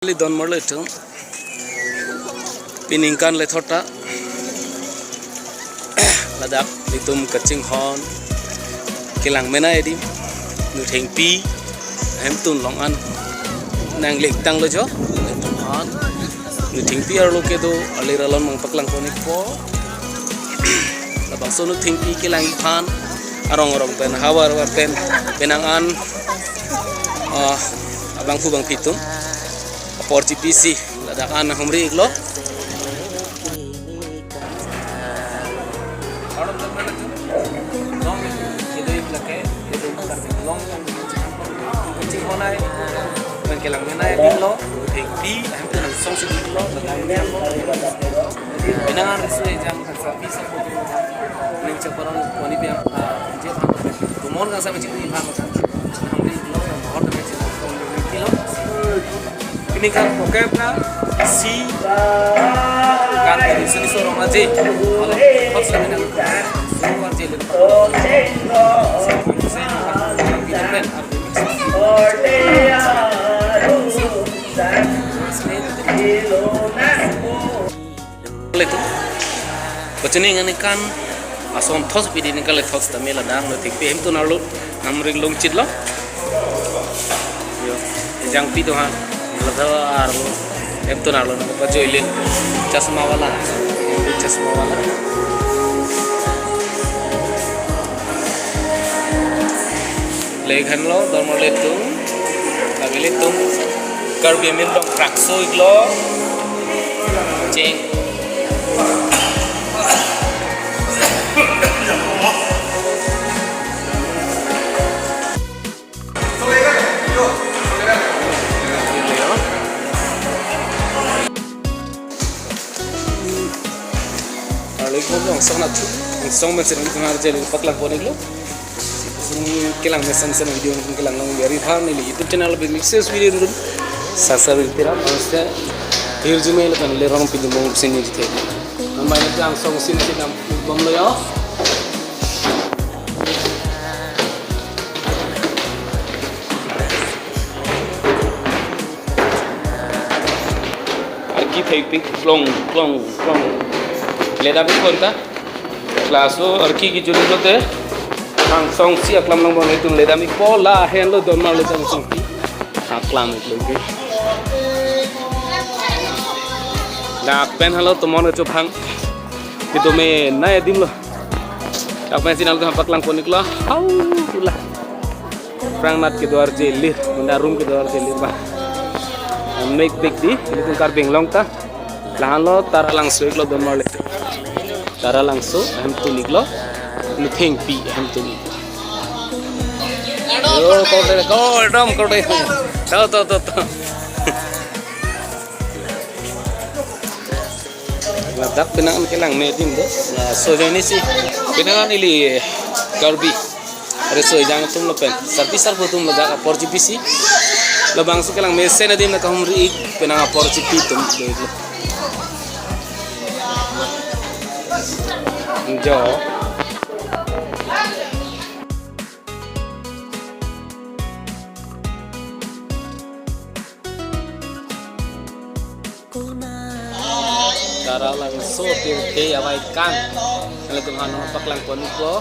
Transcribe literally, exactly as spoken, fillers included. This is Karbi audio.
Kardom marli atum. Pini aningkan lethot ta ladak nelitum kachinghon kelang menei adim, Nu Thengpi ahemtun along an nangle-ik tanglo jo. Nelitum aphan Nu Thengpi arlo kedo alir alon nangpaklang pon-ikpo. Labangso Nu Thengpi kelang aphan arong arong pen, havar havar pen, penang an, ah, abangphu bangphi atum apor chipisi ladak an humri-iklo. Penang an riso ejang Ning chaparong wani biang, ah, je aphan, tumon kangsa mechik ni aphan, hamri lo, mahor ta mechik lo. Pini kan program na si kan ini sini sorong aja. Kalau hot sa menang, sorong aja le. Kita pen, arti mix. Letum. Kachinghon aningkan asonthot pidi aningkan lethot sitame ladak Nu Thengpi ahemtun arlo namring longchitlo. Yo, ejang pi dohan. Ladak arlo ahemtun arlo nangpajoilin. Chasma wala. Chasma wala. Lekhan lo, dormo letum. Kami letum. Karbi Anglong krakso-iklo. Cheng. Arlo iklo angsong nat, angsong men sering dengar jadi paklang pon-iklo. Kelang mesen sen video kelang long biari phan neli YouTube channel Big Mixes video dun. Subscribe pira pangse hirjume le kan le rong pidum sini jite. Namai na angsong sini sini nam bomlo yo. Arki thekpik klong klong klong. Ledam-ik pon ta. Laso arki kejun lote angsong si aklam long bang itum ledam-ikpo lahenlo donmar le angsong si aklam-iklo ke. Dak pen halo tomon kecho phang. Kedo menei adim lo. Dak pen si nanglitum aphan paklang pon-iklo. Hau la. Prangnat kedo arje lir, munda room kedo arje lir ba. Mek big di, nelitum Karbi Anglong ta. Lahenlo Taralangso-iklo donmar le. Taralangso ahemtun-iklo. Nu Thengpi ahemtun-iklo. Yo, kau deh, kau dong, kau deh. Tahu, tahu, tahu, tahu. Ladak penang an kelang me adim do. Laso ajoine si penang an ili Karbi. Are so ejang atum lapen sarpi sarpo atum ladak apor chipisi. Labangso kelang mesen adim nangkahum ri-ik penang apor chipi atum do-iklo. Jo. Taralangso tirthe avaikang. Nelitum aphan paklang pon-ikpo.